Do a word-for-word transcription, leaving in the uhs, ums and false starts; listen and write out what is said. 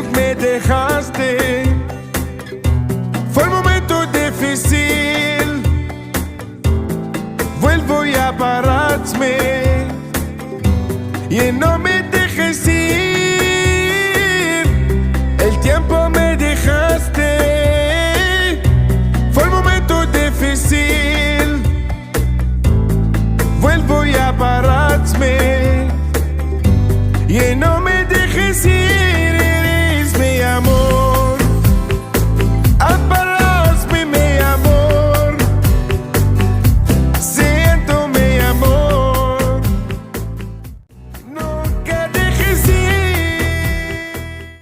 me dejaste. Fue un momento difícil. Vuelvo a pararme y no me dejes ir.